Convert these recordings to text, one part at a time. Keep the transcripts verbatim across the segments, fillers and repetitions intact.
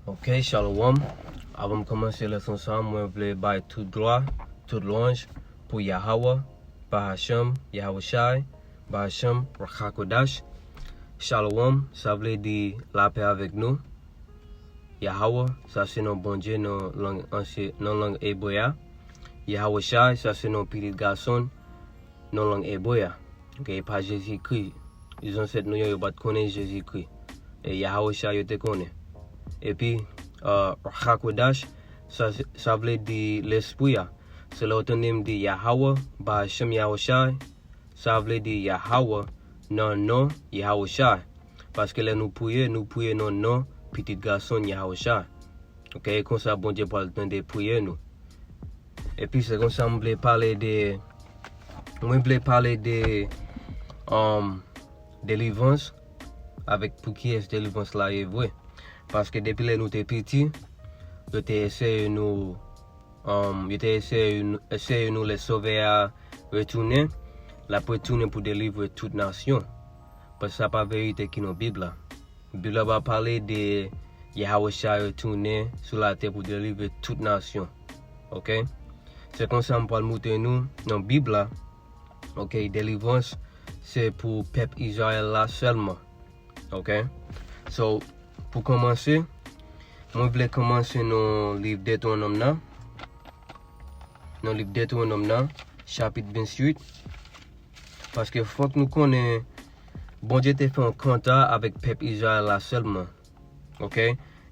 Ok, shalom. Avan m kòmanse leson sa, mwen vle bay tout glwa, tout lwanj pou Yahawah, Bahashem, Yahawashi, Bahashem, Rachakodash. Shalom, sa vle di lapè avèk nou. Yahawah, sa se non Bondye nan lang ansye, nan lang ebre a. Yahawashi, sa se non pitit gason nan lang ebre a. Ok, e pa Jezikri. Zansèt nou yo, yo pa t konnen Jezikri. E Yahawashi yo te konnen. Epi, uh, Rachakodash, sa, sa vle di lespri a. Se lè w tande m di Yahawah, Bahashem Yahawashi, sa vle di Yahawah nan non Yahawashi. Paske lè nou priye, nou priye nan non pitit gason Yahawashi. Ok, e konsa Bondye pral tande priyè nou. Epi se konsa m vle pale de, mwen vle pale de um, delivrans, avèk pou kiyès delivrans la ye vre. Paske depi lè nou te piti, yo te eseye nou, um, yo te eseye nou, eseye nou lè Sovè a retounen, l ap retounen pou delivre tout nasyon. Paske sa pa verite ki nan Bib la. Bib la pa pale de Yahawashi retounen sou latè pou delivre tout nasyon. Ok? Se konsa m pral montre nou nan Bib la. Ok, delivrans se pou pèp Izrayèl la sèlman. Ok? So, pou kòmanse, mwen vle kòmanse nan liv Detwonòm nan. Nan liv Detwonòm nan, chapit venntuit. Paske fòk nou konnen Bondye te fè yon kontra avèk pèp Izrayèl la sèlman. Ok?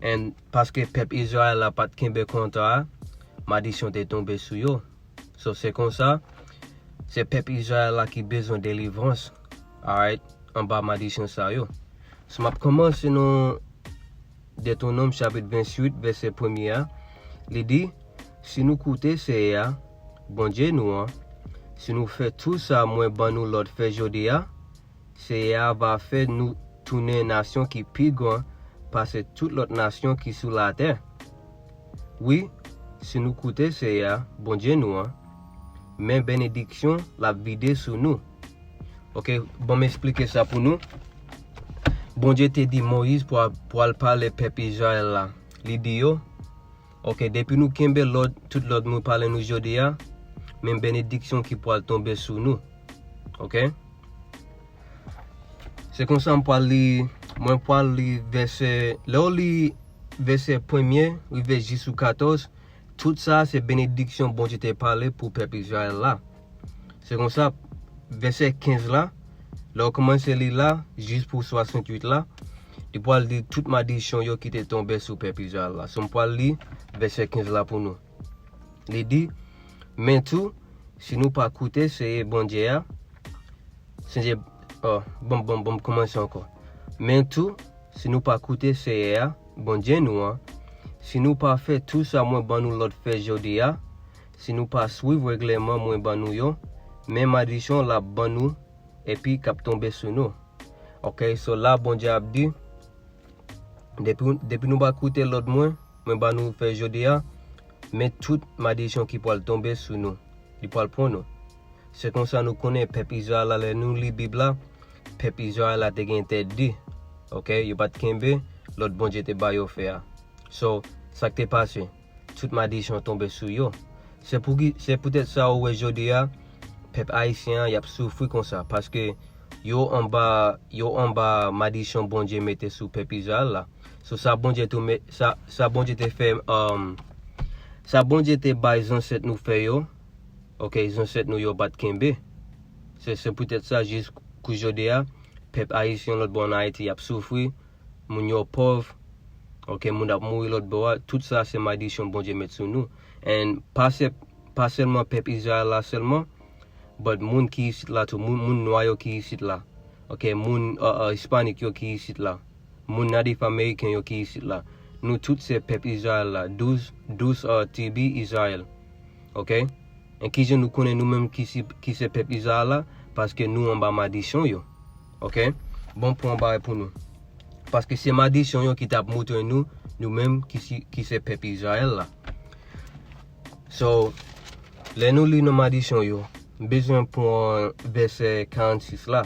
And paske pèp Izrayèl la pa t kenbe kontra a, maldisyon te tonbe sou yo. So, se konsa, se pèp Izrayèl la ki bezwen delivrans, alright, anba maldisyon sa yo. So, m ap kòmanse nan Detwonòm chapit venntuit, vèsè premye a, li di, "Si nou koute Seyè a, Bondye nou an, si nou fè tou sa mwen ban nou lòd fè jodi a, Seyè a va fè nou tounen nasyon ki pi gran pase tout lòt nasyon ki sou latè. Wi, si nou koute Seyè a, Bondye nou an, men benediksyon l ap vide sou nou." Ok, ban m eksplike sa pou nou. Bondye te di Moyiz pou al, pou al pale pèp Izrayèl la. Li di yo, ok, depi nou kenbe lòd, tout lòd mwen pale nou jodi a, men benediksyon ki pral tonbe sou nou. Ok? Se konsa m pral li, mwen pral li vèsè, lè w li vèsè premye, rive jis sou katòz, tout sa se benediksyon Bondye te pale pou pèp Izrayèl la. Se konsa, vèsè kenz la, lè w kòmanse li la, jis pou swasanntuit la, li pral di tout maldisyon yo ki te tonbe sou pèp Izrayèl la. So, m pral li vèsè kenz la pou nou. Li di, men tou, si nou pa koute Seyè Bondye a, Seyè, oh, bon, bon, bon, kòmanse ankò. Men tou, si nou pa koute Seyè a, Bondye nou an, si nou pa fè tou sa mwen ban nou lòd fè jodi a, si nou pa swiv règleman mwen ban nou yo, men maldisyon l ap ban nou epi k ap tonbe sou nou. Ok, so la Bondye ap di, depi, depi nou pa koute lòd mwen, mwen ban nou fè jodi a, men tout maldisyon ki pral tonbe sou nou, li pral pran nou. Se konsa nou konnen pèp Izrayèl la, lè nou li Bib la, pèp Izrayèl la te gen tèt di. Ok, yo pa t kenbe lòd Bondye te ba yo fè a. So, sa k te pase? Tout maldisyon tonbe sou yo. Se pou ki, se poutèt sa ou wè jodi a, pèp ayisyen an, y ap soufri konsa, paske yo anba, yo anba maldisyon Bondye mete sou pèp Izrayèl la. So, sa Bondye tou me-, sa, sa Bondye te fè, um, sa Bondye te bay zansèt nou fè yo, ok, zansèt nou yo pa t kenbe. Se, se poutèt sa, jis kou jodi a, pèp ayisyen lòt bò an Ayiti, y ap soufri, moun yo pòv, ok, moun ap mouri lòt bò a, tout sa se maldisyon Bondye met sou nou. And pa se, pa sèlman pèp Izrayèl la sèlman, but moun ki isit la tou, moun, moun nwa yo ki isit la, ok, moun, uh, uh, ispanik yo ki isit la, moun natif ameriken yo ki isit la. Nou tout se pèp Izrayèl la, douz, douz, uh, tribi Izrayèl. Ok? E kijan nou konnen nou menm ki si, ki se pèp Izrayèl la? Paske nou anba maldisyon yo. Ok? Bon, pran bagay pou nou. Paske se maldisyon yo ki t ap montre nou, nou menm ki si, ki se pèp Izrayèl la. So, lè nou li nan maldisyon yo, m bezwen pran vèsè karannsis la.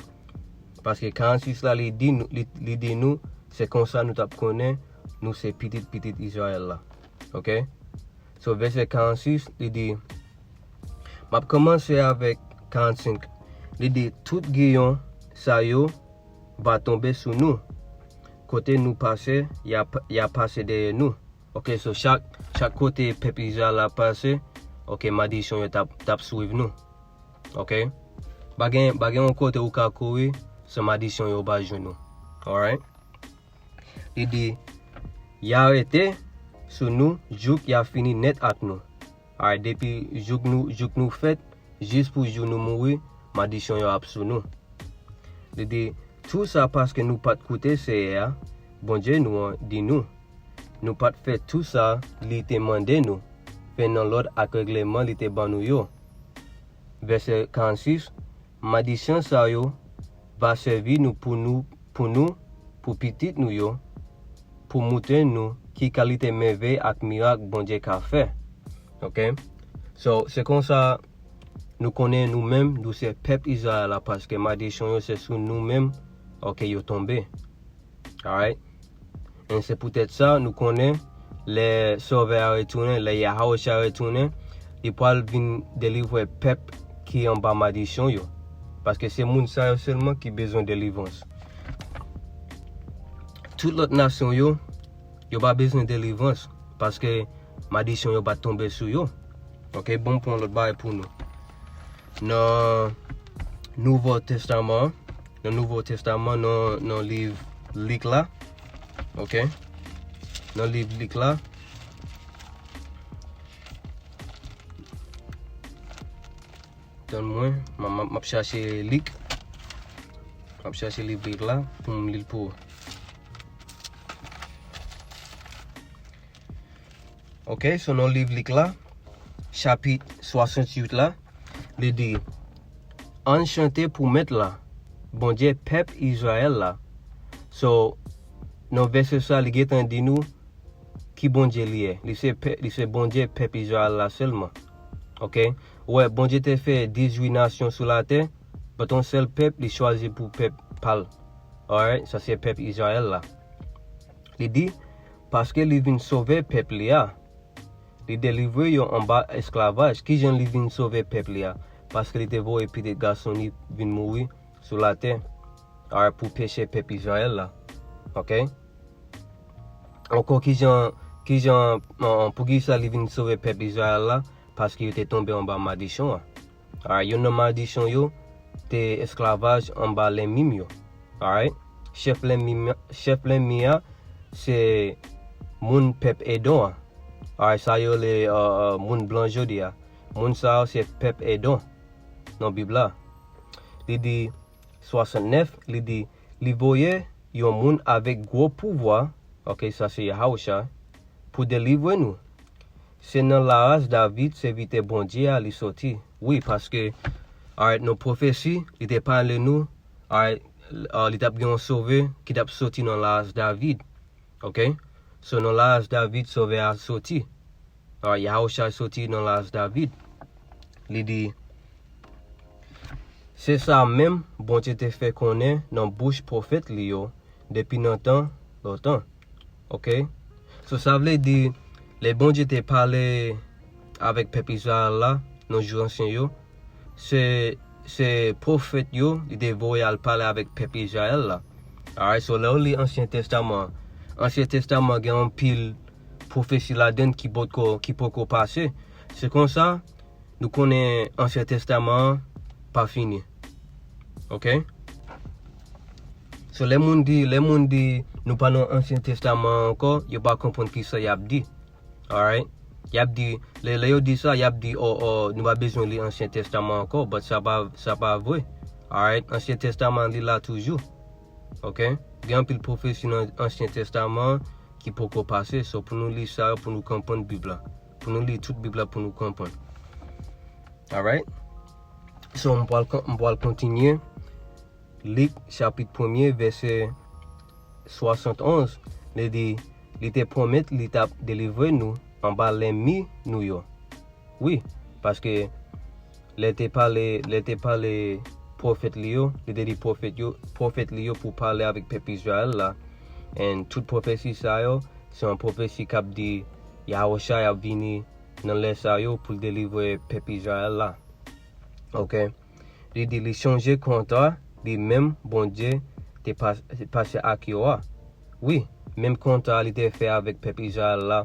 Paske karannsis la, li di nou, li, li di nou, se konsa nou t ap konnen nou se pitit pitit Izrayèl la. Oke? So, vèsè karannsis, li di, m ap kòmanse avèk karannsenk. Li di, tout giyon sa yo va tonbe sou nou. Kote nou pase, y a, y a pase dèyè nou. Oke, so chak, chak kote pèp Izrayèl la pase, oke, madichon yo t ap, t ap swiv nou. Oke? Pa gen, pa gen yon kote ou ka kouri san madichon yo pa jwenn ou. Alright? Li di, y a rete sou nou jouk y a fini nèt ak nou. Alright, depi jouk nou, jouk nou fèt, jis pou jou nou mouri, madichon yo ap sou nou. Li di, tou sa paske nou pa t koute Seyè a, Bondye nou an, di nou. Nou pa t fè tou sa li te mande nou fè nan lòd ak règleman li te ban nou yo. Vèsè karannsis, madichon sa yo va sèvi nou pou nou, pou nou, pou pitit nou yo, pou montre nou ki kalite mèvèy ak mirak Bondye ka fè. Oke? So, se konsa nou konnen nou menm, nou se pèp Izrayèl la, paske madichon yo se sou nou menm, oke, yo tonbe. Alright? E se poutèt sa, nou konnen, lè Sovè a retounen, lè Yahawashai a retounen, li pral vin delivre pèp ki anba madichon yo. Paske se moun sa yo sèlman ki bezwen delivrans. Tout lòt nasyon yo, yo pa bezwen delivrans, paske madichon yo pa t tonbe sou yo. Oke, bon, m pran lòt bagay pou nou. Nan Nouvo Testaman, nan Nouvo Testaman, nan, nan liv Lik la. Oke? Nan liv Lik la. Tann mwen, m, m, m ap chache Lik. M ap chache liv Lik la pou m li l pou ou. Oke, so nan liv Lik la, chapit swasanntuit la, li di, ann chante pou Mèt la, Bondye pèp Izrayèl la. So, nan vèsè sa, li gentan di nou ki Bondye li ye. Li se pè-, li se Bondye pèp Izrayèl la sèlman. Oke? Ou wè, Bondye te fè dizuit nasyon sou latè, but yon sèl pèp, li chwazi pou pèp pa l. Alright? Sa se pèp Izrayèl la. Li di, paske li vin sove pèp li a. Li delivre yo anba esklavaj. Kijan li vin sove pèp li a? Paske li te voye pitit gason li vin mouri sou latè, a, pou peche pèp Izrayèl la. Oke? Ankò, kijan, kijan, an, an, poukisa li vin sove pèp Izrayèl la? Paske yo te tonbe anba madichon an. Alright, youn nan madichon yo te esklavaj anba lènmi m yo. Alright? Chèf lènmi m, chèf lènmi a se moun pèp Edon an. Alright, sa yo le, uh, uh, moun blan jodi a. Moun sa yo se pèp Edon nan Bib la. Li di swasantnèf, li di, li voye yon moun avèk gwo pouvwa, oke, sa se Yahawashai, pou delivre nou. Se nan laras David, sèvitè Bondye a, li soti. Wi, paske, alright, nan pwofesi, li te pale nou, alright, uh, li t ap gen yon sove ki t ap soti nan laras David. Oke? So, nan laras David, sove a soti. Alright, Yahawashai soti nan laras David. Li di, se sa menm Bondye te fè konnen nan bouch pwofèt li yo depi nan tan lontan. Oke? So, sa vle di, lè Bondye te pale avèk pèp Izrayèl la, nan jou ansyen yo, se, se pwofèt yo, li te voye al pale avèk pèp Izrayèl la. Alright, so lè w li Ansyen Testaman, Ansyen Testaman gen anpil pwofesi ladan l ki potko, ki poko pase. Se konsa, nou konnen Ansyen Testaman an pa fini. Oke? So, lè moun di, lè moun di nou pa nan Ansyen Testaman an ankò, yo pa konprann kisa y ap di. Alright? Y ap di, lè, lè yo di sa, y ap di, oh, oh, nou pa bezwen li Ansyen Testaman ankò, but sa pa, sa pa vre. Alright? Ansyen Testaman li la toujou. Oke? Gen anpil pwofesi nan Ansyen Testaman ki poko pase. So, pou nou li sa yo, pou nou konprann Bib la. Pou nou li tout Bib la, pou nou konprann. Alright? So, m pral kon-, m pral kontinye. Lik, chapit premye, vèsè swasannonz, li di, li te pwomèt li t ap delivre nou anba lènmi nou yo. Wi, paske lè te pale, lè te pale pwofèt li yo, li te di pwofèt yo, pwofèt li yo pou pale avèk pèp Izrayèl la. And tout pwofesi sa yo, Se yon pwofesi k ap di Yahushua ap vini nan lè sa yo pou l delivre pèp Izrayèl la. Oke? Li di li chanje kontra li menm Bondye te pa- pase ak yo a. Wi, menm kontra li te fè avèk pèp Izrayèl la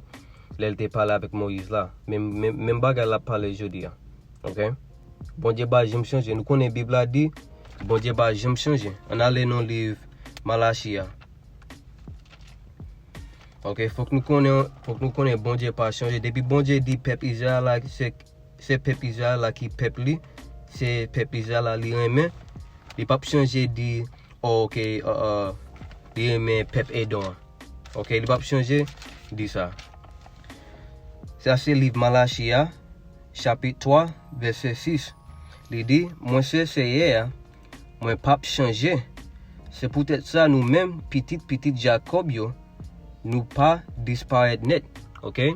lè l te pale avèk Moyiz la. Menm, menm, menm bagay l ap pale jodi a. Oke? Bondye pa janm chanje. Nou konnen Bib la di Bondye pa janm chanje. Ann ale nan liv Malachi a. Oke, fòk nou konnen, fòk nou konnen Bondye pa chanje. Depi Bondye di pèp Izrayèl la, se, se pèp Izrayèl la ki pèp li, se pèp Izrayèl la li renmen, li p ap chanje di, oh, oke, uh, uh, li renmen pèp Edon an. Oke, li p ap chanje di sa. Sa se liv Malachi a, chapit twa, vèsè sis. Li di, mwen se Seyè a, mwen p ap chanje. Se poutèt sa nou menm, pitit pitit Jakòb yo, nou pa disparèt nèt. Oke?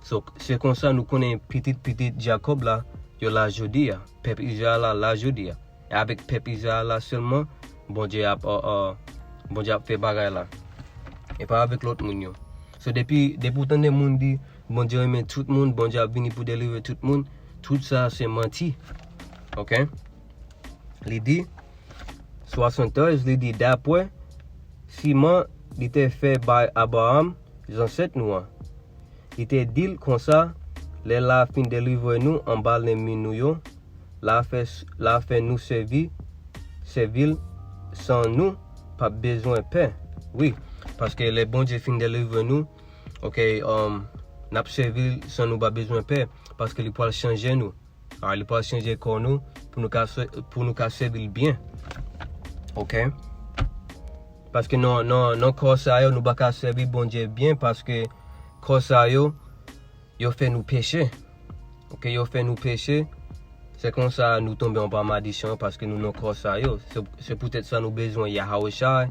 So, se konsa nou konnen pitit pitit Jakòb la, yo la jodi a. Pèp Izrayèl la, la jodi a. E avèk pèp Izrayèl la sèlman, Bondye ap, uh, uh, Bondye ap fè bagay la. E pa avèk lòt moun yo. So, depi, depi w tande moun di, Bondye renmen tout moun, Bondye ap vini pou delivre tout moun, tout sa se manti. Oke? Li di, swasantrèz, li di, dapre siman li te fè bay Abraram, zansèt nou an. Li te di l konsa, lè l a fin delivre nou anba lènmi nou yo, l a fè, l a fè nou sèvi, sèvi l san nou p ap bezwen pè. Wi, paske lè Bondye fin delivre nou, oke, um, n ap sèvi l san nou pa bezwen pè, paske li pral chanje nou. Ah, li pral chanje kò nou pou nou ka sè- pou nou ka sèvi l byen. Oke? Paske nan, nan, nan kò sa yo, nou pa ka sèvi Bondye byen paske kò sa yo, yo fè nou peche. Oke, yo fè nou peche. Se konsa nou tonbe anba madichon paske nou nan kò sa yo. Se, se poutèt sa nou bezwen Yahushua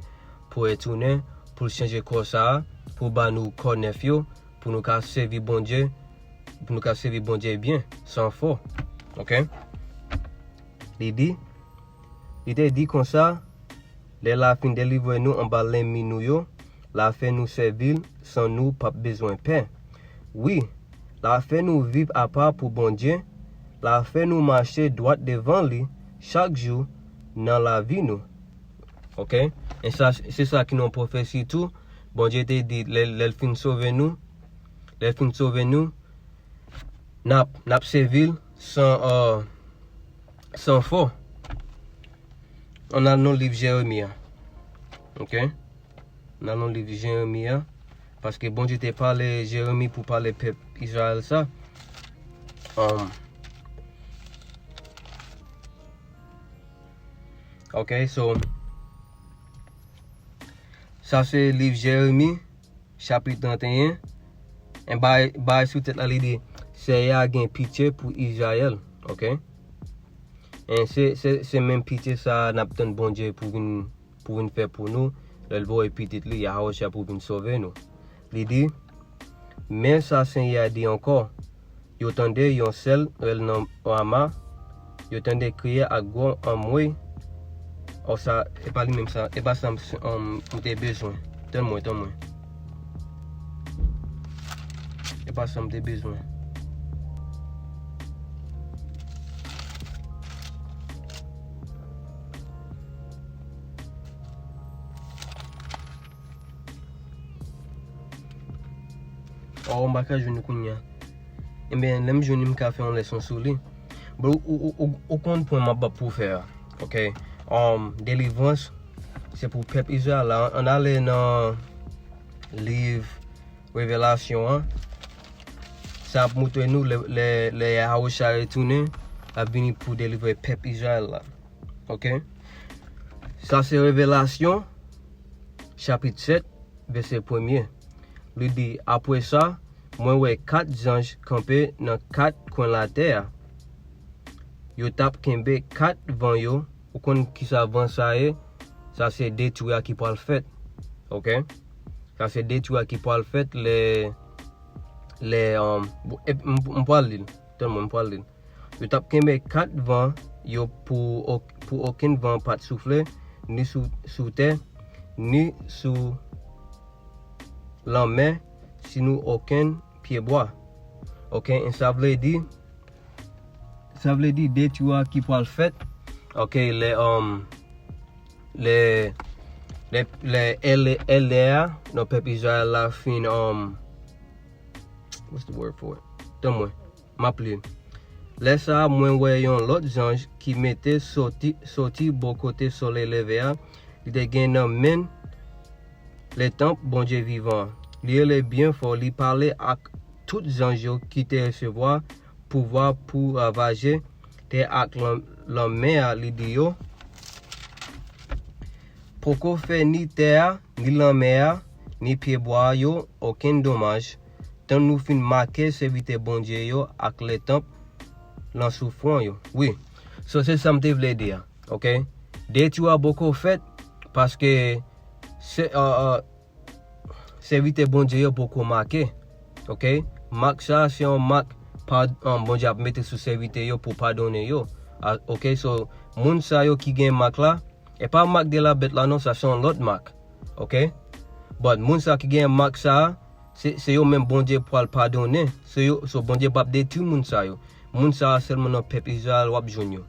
pou retounen, pou l chanje kò sa a, pou ba nou kò nèf yo, pou nou ka sèvi Bondye, pou nou ka sèvi Bondye byen, san fò. Oke? Li di, li te di konsa, lè l a fin delivre nou anba lènmi nou yo, l a fè nou sèvi l san nou p ap bezwen pè. Wi, l a fè nou viv apa pou Bondye, l a fè nou mache dwat devan li chak jou nan lavi nou. Oke? E sa, se sa ki nan pwofesi tou. Bondye te di, lè, lè l fin sove nou, lè l fin sove nou, n ap, n ap sèvi l san, uh, san fò. Ann al nan liv Jeremi a. Oke? Ann al nan liv Jeremi a. Paske Bondye te pale Jeremi pou pale pèp Izrayèl sa. Um, oke, so, sa se liv Jeremi, chapit trannteyen. E bay, bay sou tèt la, li di, Seyè a gen pitye pou Izrayèl. Oke? E se, se, se menm pitye sa a n ap tann Bondye pou vin, pou vin fè pou nou, lè l voye pitit li, Yahushua, pou vin sove nou. Li di, men sa Seyè a di ankò, yo tande yon sèl rèl nan Rama, yo tande kriye ak gwo anmwe. O sa, e pa li menm sa, e pa sa m, um, m te bezwen. Tann mwen, tann mwen. E pa sa m te bezwen. Oh, m pa ka jwenn li kounye a. Ebyen, lè m jwenn li, m ka fè yon leson sou li. Bon, ou, ou, ou, ou konn pwen m ap ap pou fè a. Oke? Um, delivrans, se pou pèp Izrayèl la. Ann ale nan liv Revelasyon an. Sa ap montre nou lè, lè, lè Yahushua retounen, l ap vini pou delivre pèp Izrayèl la. Oke? Sa se Revelasyon, chapit sèt, vèsè premye. Li di, apre sa, mwen wè kat zanj kanpe nan kat kwen latè a. Yo t ap kenbe kat van yo. Ou konn kisa van sa ye? Sa se detwi a ki pral fèt. Oke? Sa se detwi a ki pral fèt lè, lè, um, e, m, m pral li l. Tann mwen, m pral li l. Yo t ap kenbe kat van yo pou, pou okenn van pa t soufle, ni sou, sou tè, ni sou lanmè, si nou okenn pyebwa. Ok, e sa vle di, sa vle di detwi a ki pral fèt, ok, lè, um, lè, lè, lè, lè, lè a, non, pèp Izrayèl la fin, um, what's the word for it? Tann mwen, m ap li. Lè sa a, mwen wè yon lòt zanj ki mete soti, soti bò kote solèy leve a, li te gen nan men l letanp Bondye vivan an. Li rele byen fò, li pale ak tout zanj yo ki te resevwa pouvwa pou ravaje tè ak lan-, lanmè a, li di yo, poko fè ni tè a, ni lanmè a, ni pyebwa yo okenn domaj, tan nou fin make sèvitè Bondye yo ak letanp lan sou fwon yo. Wi. So, se sa m te vle di a. Ok? Detwi a poko fèt, paske se, uh, uh, sèvitè Bondye yo poko make. Ok? Mak sa a, se yon mak pa, um, Bondye ap mete sou sèvitè yo pou padonnen yo. Ah, ok? So, moun sa yo ki gen mak la, e pa mak de la bèt la non, sa se yon lòt mak. Ok? But moun sa ki gen mak sa a, se, se yo menm Bondye pral padonnen. Se yo, so Bondye p ap detwi moun sa yo. Moun sa a sèlman nan pèp Izrayèl w ap jwenn yo.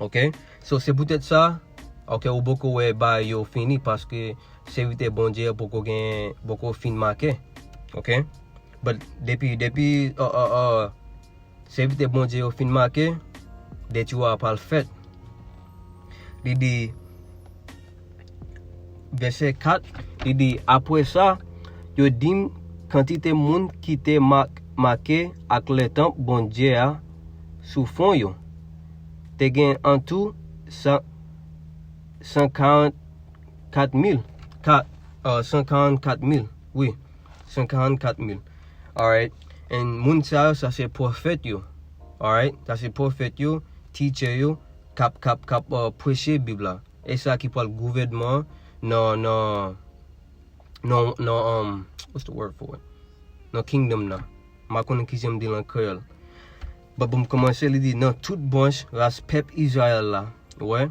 Ok? So, se poutèt sa, ok, ou poko wè bagay yo fini, paske sèvitè Bondye yo poko gen, poko fin make. Ok? But depi, depi, uh, uh, uh, sèvitè Bondye yo fin make, detwi a pral fèt. Li di, vèsè kat, li di, apre sa, yo di m kantite moun ki te mak-, make ak letanp Bondye a sou fwon yo. Te gen antou san, san karannkat mil, ka, uh, san karannkat mil, wi, san karannkat mil. Alright. And moun sa yo, sa se pwofèt yo. Alright. Sa se pwofèt yo, teacher yo, k ap, k ap, k ap, uh, preche Bib la. E sa ki pral gouvènman nan, nan, nan, nan, um, what's the word for it? Nan kingdom nan. M pa konnen kijan m di l an kreyòl. But pou m kòmanse, li di nan tout branch ras pèp Izrayèl la. Ou wè?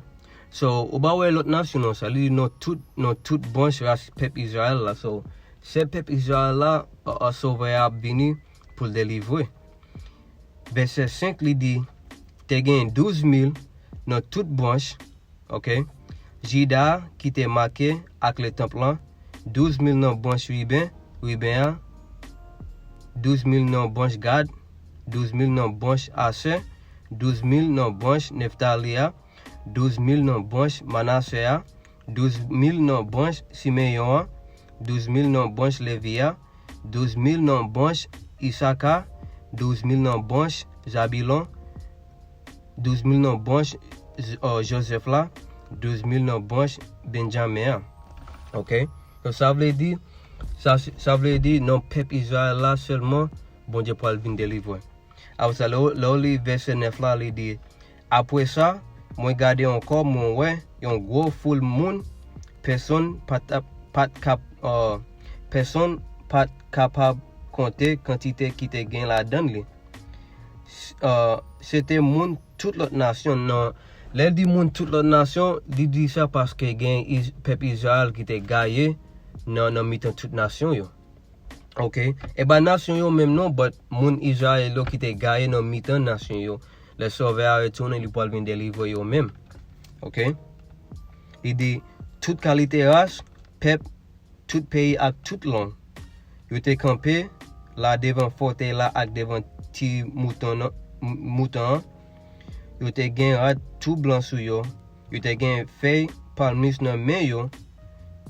So, ou pa wè lòt nasyon non sa. Li di nan tout, nan tout branch ras pèp Izrayèl la. So, se pèp Izrayèl la, a, a, Sovè a ap vini pou l delivre. Vèsè senk, li di, te gen douz mil nan tout branch, ok, Jida a ki te make ak letanp lan, douz mil nan branch Riben, Riben an, douz mil nan branch Gad, douz mil nan branch Asè, douz mil nan branch Neftali a, douz mil nan branch Manase a, douz mil nan branch Simeyon an, douz mil nan branch Levi a, douz mil nan branch Isaka, douz mil nan branch Zabilon, douz mil nan branch, uh, Jozèf la, douz mil nan branch Benjamen an. Ok? So, sa vle di, sa, sa vle di, nan pèp Izrayèl la sèlman, Bondye pral vin delivre. Apre sa, lè w, lè w li vèsè nèf la, li di, apre sa, mwen gade ankò, mwen wè yon gwo foul moun, pèsonn pa t ap, pa t kap, uh, pèsonn pa t kapab konte kantite ki te gen ladan li. S-, uh, se te moun tout lòt nasyon nan. Lè l di moun tout lòt nasyon, li di sa paske gen Iz-, pèp Izrayèl ki te gaye nan, nan mitan tout nasyon yo. Ok? E pa nasyon yo menm non, but moun Izrayèl yo ki te gaye nan mitan nasyon yo. Lè Sovè a retounen, li pral vin delivre yo menm. Ok? Li di, tout kalite ras, pèp, tout peyi ak tout lang. Yo te kanpe la devan fòtèy la ak devan ti mouton nan, m-, mouton an. Yo te gen rad tou blan sou yo. Yo te gen fèy palmis nan men yo.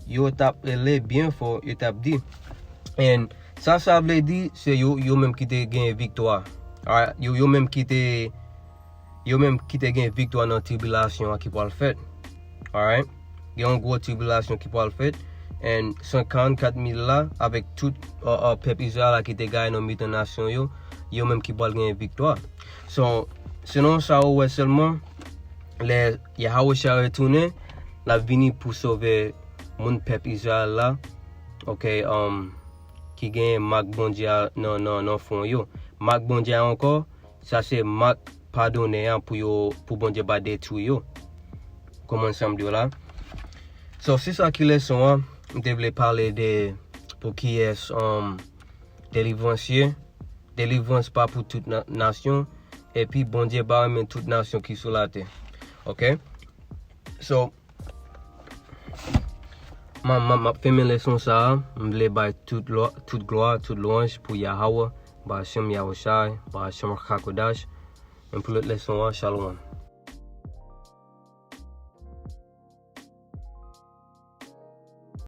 Yo t ap rele byen fò, yo t ap di. And sa, sa vle di, se yo, yo menm ki te gen viktwa. Alright? Yo, yo menm ki te, yo menm ki te gen viktwa nan tribilasyon an ki pral fèt. Alright? Gen yon gwo tribilasyon ki pral fèt. And san karannkat mil la, avèk tout, uh, uh, pèp Izrayèl la ki te gaye nan mitan nasyon yo, yo menm ki pral gen viktwa. So, selon sa ou wè sèlman, lè Yahawashia retounen, l ap vini pou sove moun pèp Izrayèl la, ok, um, ki gen mak Bondye a nan, nan, nan fwon yo. Mak Bondye a ankò, sa se mak padonnen an pou yo, pou Bondye pa detwi yo. Kòman sa m di w la? So, se sa ki leson an, m te vle pale de pou kiyès, um, delivrans ye. Delivrans pa pou tout na- nasyon. Epi Bondye pa renmen tout nasyon ki sou latè. Ok? So, m ap fèmen leson sa a. M vle bay tout glwa, tout glwa, tout lwanj pou Yahawah, Bahashem Yahushai, Bahashem Hakodash. Men pou lòt leson an, shalom.